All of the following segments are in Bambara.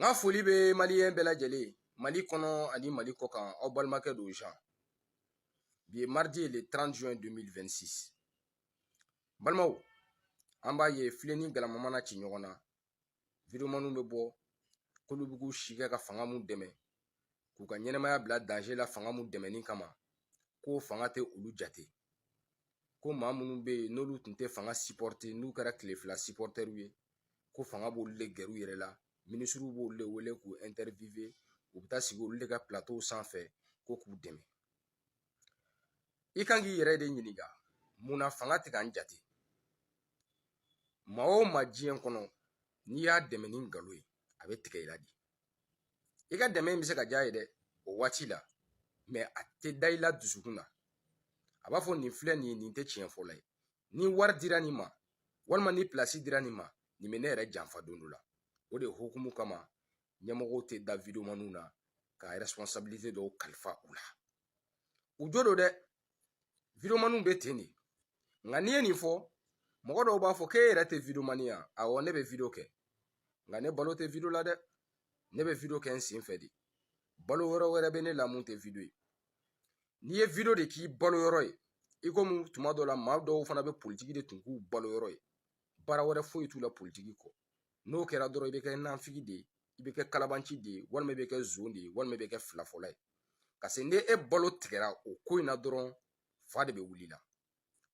N ka foli bɛ maliyɛn bɛɛ lajɛlen Mali kɔnɔ ani Mali kɔ kan. Aw balimakɛ don Jean. Bi ye mardi, le 30 juin 2026. Balimaw, an b'a ye filen ni galama mana ci ɲɔgɔn na, videomaniw bɛ bɔ k'olu bɛ k'u si kɛ ka fanga mun dɛmɛ, k'u ka ɲɛnɛmaya bila danger la fanga mun dɛmɛni kama, k'o fanga tɛ olu jate, ko maa minnu bɛ yen n'olu tun tɛ fanga supporter, n'u kɛra tile 2 supporterw ye, ko fanga b'olu de gɛr'u yɛrɛ la, minisiriw b'olu de wele k'u interviewer, u bɛ taa sigi olu de ka plateau sanfɛ ko k'u dɛmɛ. I kan k'i yɛrɛ de ɲininka, mun na fanga tɛ k'an jate? Maa o maa diɲɛ kɔnɔ, n'i y'a dɛmɛ ni nkalon ye, a bɛ tigɛ i la de. I ka dɛmɛ in bɛ se ka diya ye dɛ o waati la, mais a tɛ da i la dusukun na. A b'a fɔ nin filɛ nin ye, nin tɛ tiɲɛ fɔla ye. Ni wari dira nin ma, walima ni place dira nin ma, nin bɛ ne yɛrɛ janfa don dɔ la. O de hukumu kama, ɲɛmɔgɔw tɛ da videomaniw na ka responsabilité dɔw kalifa u la. U jo don dɛ, videomaniw bɛ ten de. Nka n'i ye nin fɔ, mɔgɔ dɔw b'a fɔ k'e yɛrɛ tɛ videomani ya. Awɔ, ne bɛ video kɛ, nka ne balo tɛ video la dɛ. Ne bɛ video kɛ n sen fɛ de. Balo wɛrɛ wɛrɛ bɛ ne la mun tɛ video ye. N'i ye video de k'i balo yɔrɔ ye, i komi tuma dɔ la maa dɔw fana bɛ politiki de tun k'u balo yɔrɔ ye, baara wɛrɛ foyi t'u la politiki kɔ. N'o kɛra dɔrɔn, i bɛ kɛ nafigi de ye, i bɛ kɛ kalabanci de ye, walima i bɛ kɛ zon de ye, walima i bɛ kɛ filafɔla ye. Parce que ni e balo tigɛra o ko in na dɔrɔn, fa de bɛ wuli la.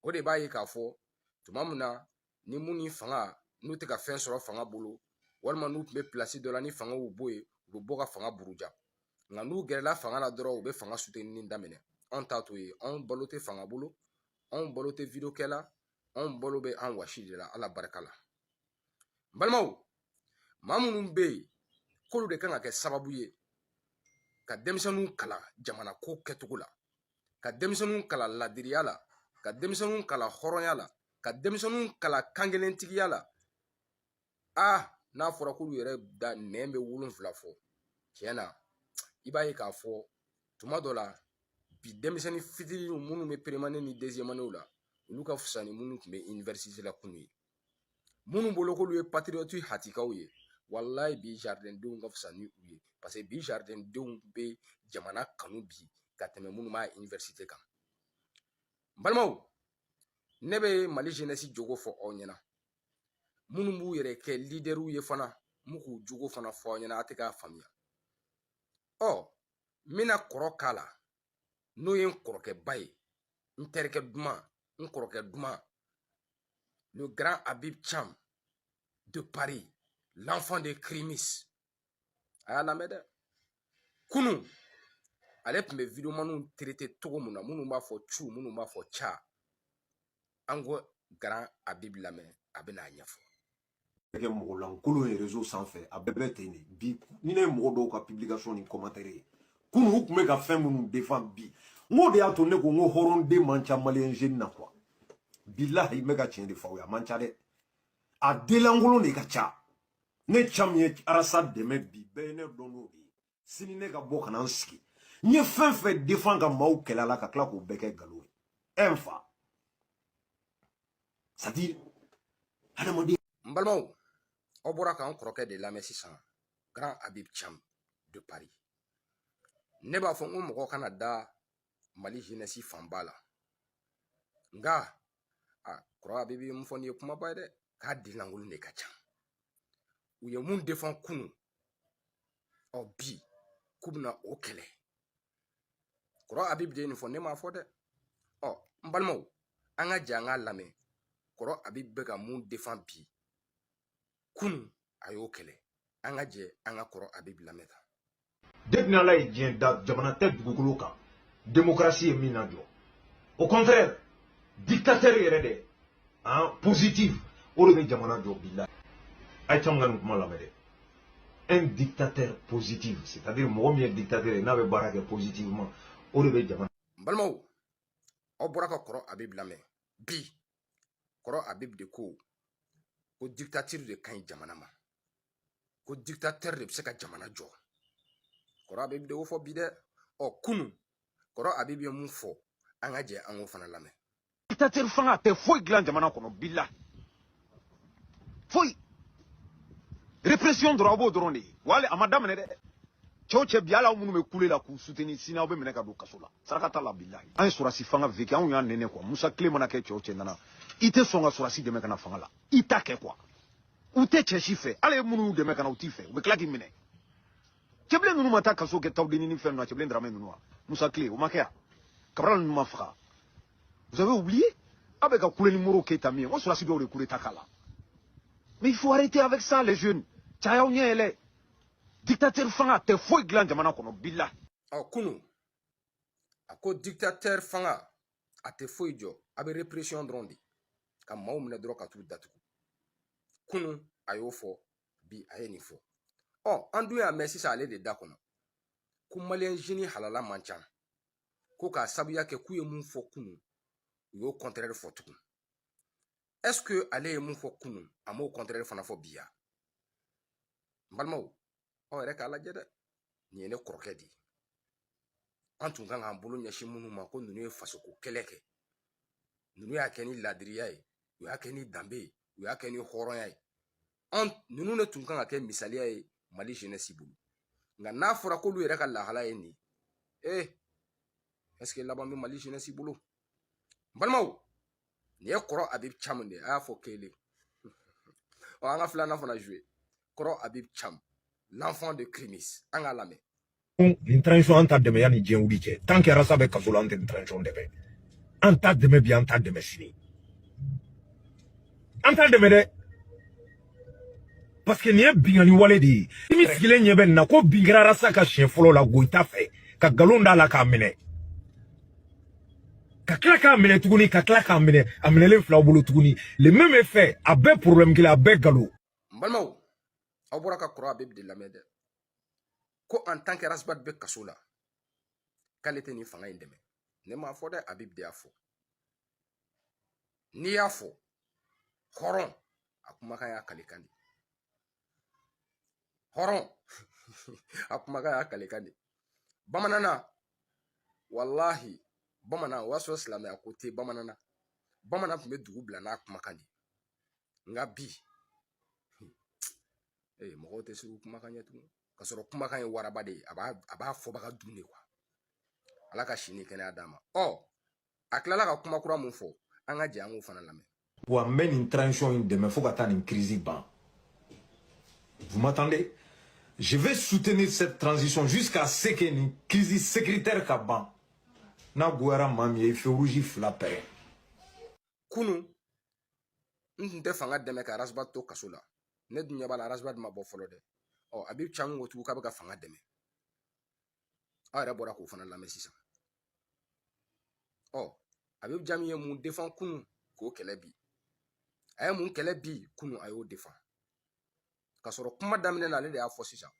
O de b'a ye k'a fɔ tuma min na ni mun ni fanga n'u tɛ ka fɛn sɔrɔ fanga bolo, walima n'u tun bɛ place dɔ la ni fanga y'u bɔ yen, u bɛ bɔ ka fanga buruja. Nka n'u gɛrɛla fanga la dɔrɔn, u bɛ fanga soutenir daminɛ. Anw t'a to ye. Anw balo tɛ fanga bolo, anw balo tɛ video kɛla, anw balo bɛ an wasi de la, Ala barika la. N balimaw, maa minnu bɛ yen k'olu de kan ka kɛ sababu ye ka denmisɛnninw kalan jamana ko kɛcogo la, ka denmisɛnninw kalan ladiriya la, ka denmisɛnninw kalan hɔrɔnya la, ka denmisɛnninw kalan kankelentigiya la, aa, n'a fɔra k'olu yɛrɛ da nɛn bɛ 7 fɔ tiɲɛ na, i b'a ye k'a fɔ tuma dɔ la bi, denmisɛnnin fitininw minnu bɛ première année ni deuxième année la, olu ka fisa ni minnu tun bɛ université la kunun ye. Minnu bolo k'olu ye patriote hatikaw ye, walayi, bi jardin denw ka fisa ni u ye, parce que bi jardin denw bɛ jamana kanu bi ka tɛmɛ minnu b'a université kan. N balimaw, ne bɛ Mali jeunesse jogo fɔ aw ɲɛna. Minnu b'u yɛrɛ kɛ leaderw ye fana, n k'u jogo fana fɔ aw ɲɛna, a tɛ k'a faamuya. Ɔ, n bɛna kɔrɔ k'a la, n'o ye n kɔrɔkɛba ye, n terikɛ duman, n kɔrɔkɛ duman, le grand Habib Cham de Paris, l'enfant de Krimis. A y'a lamɛn dɛ. Kunun ale tun bɛ videomaniw traité cogo mun na, minnu b'a fɔ cu, minnu b'a fɔ ca, an ko grand Habib lamɛn, a bɛ n'a ɲɛfɔ. Kɛ mɔgɔ lankolon ye réseau sanfɛ, a bɛɛ bɛ ten de. Bi, ni ne ye mɔgɔ dɔw ka publication ni commentaire ye kunun, u tun bɛ ka fɛn minnu défend bi, n k'o de y'a to ne ko n ko hɔrɔnden man ca maliyɛn jeune na quoi. Bilahi, n bɛ ka tiɲɛ de fɔ aw ye, a man ca dɛ, a denlankolon de ka ca. Ne ca min ye Arasa dɛmɛ bi, bɛɛ ye ne dɔn n'o de ye. Sini ne ka bɔ ka na n sigi, n ye fɛn fɛn défend ka maaw kɛlɛ a la, ka tila k'o bɛɛ kɛ nkalon ye. Ɛ, n fa, c'est à dire hadamaden. N balimaw, aw bɔra k'an kɔrɔkɛ de lamɛn sisan, grand Habib Cham de Paris. Ne b'a fɔ n ko mɔgɔ kana da Mali jeunesse fanba la, nka a kɔrɔ Habib ye mun fɔ nin ye kumaba ye dɛ, k'a denlankolon de ka ca. U ye mun défend kunun, ɔ, bi k'u bɛna o kɛlɛ. Kɔrɔ Habib de ye nin fɔ, ne m'a fɔ dɛ. Ɔ, n balimaw, an ka jɛ an k'a lamɛn, kɔrɔ Habib bɛ ka mun défend bi, kunun a y'o kɛlɛ. An ka jɛ an ka kɔrɔ Habib lamɛn tan. Depuis ni Ala ye diɲɛ da, jamana tɛ dugukolo kan démocratie ye min lajɔ. Au contraire, dictateur yɛrɛ dɛ, hein, positif, o de bɛ jamana jɔ. Bilahi, a ye caman ka nin kuma lamɛn dɛ. Un dictateur positif, c'est à dire mɔgɔ min ye dictateur ye, n'a bɛ baara kɛ positivement, o de bɛ jamana. N balimaw, aw bɔra ka kɔrɔ Habib lamɛn. Bi kɔrɔ Habib de ko ko dictature de ka ɲi jamana ma, ko dictateur de bɛ se ka jamana jɔ. Kɔrɔ Habib de y'o fɔ bi dɛ. Ɔ, kunun kɔrɔ Habib ye mun fɔ? An ka jɛ an k'o fana lamɛn. Dictateur fanga tɛ foyi dilan jamana kɔnɔ, bilahi, foyi. Répression. Répression dɔrɔn, aw b'o dɔrɔn de ye. Wa hali a ma daminɛ dɛ. Cɛw cɛ bi, hali aw minnu bɛ kule la k'u soutenir, sini aw bɛ minɛ ka don kaso la. Saraka t'a la, bilahi. An ye sɔrɔsi fanga vécu, anw y'a nɛnɛ quoi. Musa tile mana kɛ, cɛw cɛ nana, i tɛ sɔn ka sɔrɔsi dɛmɛ ka na fanga la, i t'a kɛ quoi. U tɛ cɛ si fɛ. Hali e minnu y'u dɛmɛ ka na, u t'i fɛ, u bɛ tila k'i minɛ. Cɛbilen ninnu ma taa kaso kɛ Tawudeni ni fɛn ninnu na, Cɛbilen Dramɛ ninnu wa, Musa tile o ma kɛ yan, Kabral ninnu ma faga. Vous avez oublié? Aw bɛ ka kule ni Modibo Keyita min ye, n ko sɔrɔsi dɔw de coup d'état k'a la. Mais il faut arrêter avec ça, les jeunes. Caya aw ɲɛ yɛlɛ. Dictateur fanga tɛ foyi dilan jamana kɔnɔ, bilahi. Ɔ, kunu a ko dictateur fanga a tɛ foyi jɔ, a bɛ répression dɔrɔn de, ka maaw minɛ dɔrɔn ka t'u datugu. Kunu a y'o fɔ, bi a ye nin fɔ. Ɔ, an dun y'a mɛn sisan ale de da kɔnɔ ko malien jeune halala man ca, ko k'a sabuya kɛ k'u ye mun fɔ kunu, u y'o contraire fɔ tugun. Est ce que ale ye mun fɔ kunu, a m'o contraire fana fɔ bi ya? N balimaw, aw yɛrɛ k'a lajɛ dɛ. Nin ye ne kɔrɔkɛ de ye. An tun kan k'an bolo ɲɛsin minnu ma ko ninnu ye fasoko kɛlɛ kɛ, ninnu y'a kɛ ni ladiriya ye, u y'a kɛ ni danbe ye, u y'a kɛ ni hɔrɔnya ye, an ninnu de tun kan ka kɛ misaliya ye Mali jeunesse bolo. Nka n'a fɔra k'olu yɛrɛ ka lahala ye nin ye, est ce que laban bɛ Mali jeunesse bolo? N balimaw, nin ye kɔrɔ Habib Thiam de ye. A y'a fɔ kelen. Ɔ, an ka filanan fana jouer, kɔrɔ Habib Thiam, l'enfant de Krimis, an k'a lamɛn. Nin transition, an t'a dɛmɛ yanni diɲɛ wuli cɛ. Tant que Rasta bɛ kaso la, an tɛ nin transition dɛmɛ. An t'a dɛmɛ bi, an t'a dɛmɛ sini, an t'a dɛmɛ dɛ, parce que nin ye binkani wale de ye. Ni min sigilen ɲɛ bɛ nin na ko bin kɛra Rasta ka siɲɛ fɔlɔ la Goyita fɛ, ka nkalon d'a la k'a minɛ, ka tila k'a minɛ tuguni, ka tila k'a minɛ, a minɛlen filaw bolo tuguni, le même effet, a bɛɛ problème kelen, a bɛɛ nkalon. N balimaw, aw bɔra ka kɔrɔ Habib de lamɛn dɛ, ko en tant que Ras Bath bɛ kaso la, k'ale tɛ nin fanga in dɛmɛ. Ne m'a fɔ dɛ, Habib de y'a fɔ. N'i y'a fɔ hɔrɔn, a kumakan y'a kalekan de. Hɔrɔn, a kumakan y'a kalekan de. Bamanan na, walahi, bamanan, o y'a sɔrɔ silamɛya ko tɛ bamanan na, bamanan tun bɛ dugu bila n'a kumakan de. Nka bi ee, mɔgɔw tɛ siran kumakan ɲɛ tugun, ka sɔrɔ kumakan ye waraba de ye, a b'a fɔbaga dun de kuwa. Ala ka si ni kɛnɛya d'a ma. Ɔ, a tilala ka kuma kura mun fɔ? An ka jɛ an k'o fana lamɛn. Wa n bɛ nin transition in dɛmɛ fo ka taa nin crise ban. Vous m'entendez? Je vais soutenir cette transition jusqu'à ce que nin crise sécuritaire ka ban. N'a goyara maa min ye, feu rouge fila pɛrɛn. Kunu n tun tɛ fanga dɛmɛ ka Ras Bath to kaso la. Ne dun ɲɛ b'a la, Ras Bath ma bɔ fɔlɔ dɛ. Ɔ, Habib Thiam ko tugun k'a bɛ ka fanga dɛmɛ. Aw yɛrɛ bɔra k'o fana lamɛn sisan. Ɔ, Habib Thiam ye mun défend kunu k'o kɛlɛ bi? A ye mun kɛlɛ bi? Kunu a y'o défend, k'a sɔrɔ kuma daminɛ na ale de y'a fɔ sisan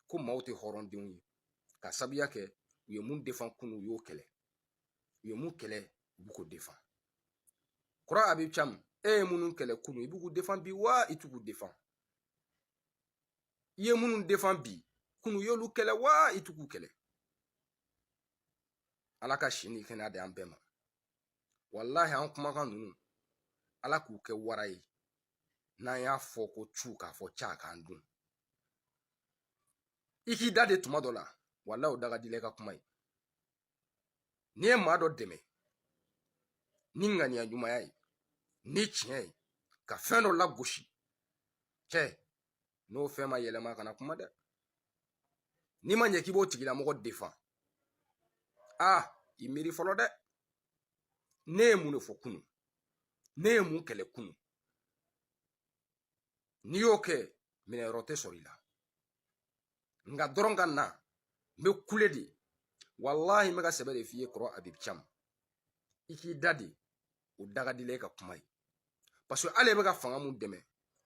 ko maaw tɛ hɔrɔndenw ye, ka sabuya kɛ u ye mun défend kunu, u y'o kɛlɛ, u ye mun kɛlɛ, u b'u k'o défend. Kɔrɔ Habib Thiam, e ye minnu kɛlɛ kunu, i b'u k'u défend bi wa i t'u k'u défend? I ye minnu défend bi, kunu i y'olu kɛlɛ wa i t'u k'u kɛlɛ? Ala ka si ni kɛnɛya di an bɛɛ ma. Walahi, an kumakan ninnu, Ala k'u kɛ wara ye n'an y'a fɔ ko cu k'a fɔ ca k'an dun. I k'i da de tuma dɔ la, walahi, o da ka di i ka kuma ye. N'i ye maa dɔ dɛmɛ ni ŋaniya ɲumanya ye, ni tiɲɛ ye, ka fɛn dɔ lagosi, cɛ, n'o fɛn ma yɛlɛma, kana kuma dɛ. N'i ma ɲɛ k'i b'o tigilamɔgɔ défend, aa, i miiri fɔlɔ dɛ. Ne ye mun de fɔ kunu? Ne ye mun kɛlɛ kunu? N'i y'o kɛ, minɛyɔrɔ tɛ sɔrɔ i la. Nka dɔrɔn ka na, n bɛ kule de. Walahi, n bɛ ka sɛbɛ de f'i ye, kɔrɔ Habib Thiam, i k'i da de, o da ka di la e ka kuma ye, parce que hali e bɛ ka fanga mun dɛmɛ,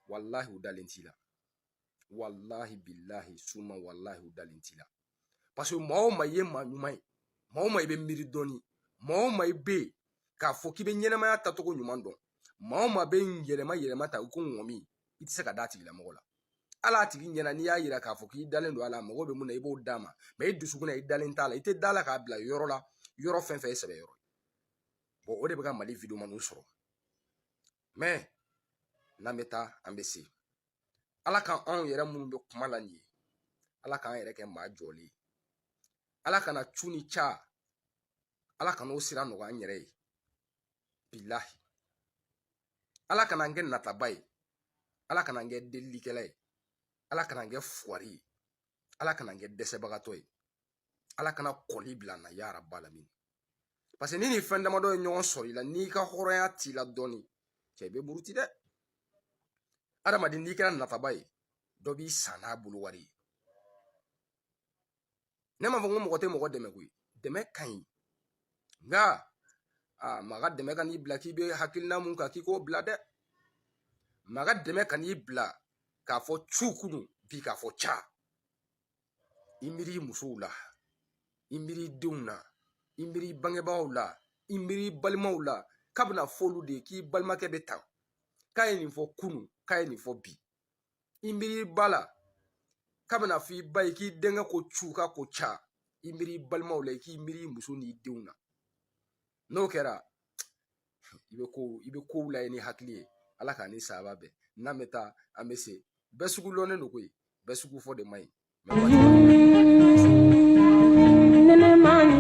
walahi, u dalen t'i la. Walahi, bilahi, suma, walahi, u dalen t'i la, parce que maa o maa, i ye maa ɲuman ye, maa o maa, i bɛ miiri dɔɔni, maa o maa, i bɛ yen k'a fɔ k'i bɛ ɲɛnɛmaya tacogo ɲuman dɔn, maa o maa bɛ yɛlɛma yɛlɛma ta i ko ŋɔmi, i tɛ se ka d'a tigilamɔgɔ la. Hali a tigi ɲɛna, n'i y'a yira k'a fɔ k'i dalen don a la, a mago bɛ mun na, i b'o d'a ma, mɛ i dusukun na, i dalen t'a la. I tɛ da la k'a bila yɔrɔ la, yɔrɔ fɛn fɛn ye sɛbɛ yɔrɔ ye. O de bɛ ka Mali videomaniw sɔrɔ. Mɛ n'an bɛ taa, an bɛ se. Ala ka anw yɛrɛ minnu bɛ kuma la nin ye, Ala k'an yɛrɛ kɛ maa jɔlen ye. Ala kana cu ni ca, Ala kana o sira nɔgɔya an yɛrɛ ye. Bilahi, Ala kana an kɛ nataba ye, Ala kana an kɛ delilikɛla ye, Ala kana an kɛ fuwari ye, Ala kana an kɛ dɛsɛbagatɔ ye, Ala kana kɔli bila an na, ya rabalamin. Parce que ni nin fɛn damadɔ ye ɲɔgɔn sɔrɔ i la, n'i ka hɔrɔnya t'i la dɔɔni, cɛ, i bɛ muruti dɛ. Adamaden, n'i kɛra nataba ye, dɔ b'i san n'a bolo wari ye. Ne m'a fɔ ko mɔgɔ tɛ mɔgɔ dɛmɛ koyi, dɛmɛ ka ɲi, nka aa, maa ka dɛmɛ ka n'i bila k'i bɛ hakilina mun kan, k'i k'o bila dɛ. Maa ka dɛmɛ ka n'i bila k'a fɔ cu kunu bi k'a fɔ ca. I miiri i musow la, i miiri i denw na, i miiri i bangebaaw la, i miiri i balimaw la, k'a bɛna fɔ olu de ye k'i balimakɛ bɛ tan, k'a ye nin fɔ kunu, k'a ye nin fɔ bi. I miiri i ba la, k'a bɛna fɔ i ba ye k'i denkɛ ko cu, k'a ko ca. I miiri i balimaw la, i k'i miiri i muso n'i denw na. N'o kɛra, i bɛ kow lajɛ ni hakili ye. Ala k'a ni sahaba bɛn. N'an bɛ taa, an bɛ se bɛɛ sugu lɔnnen don koyi, bɛɛ sugu fɔ de man ɲi. Mɛ waati Nene mani.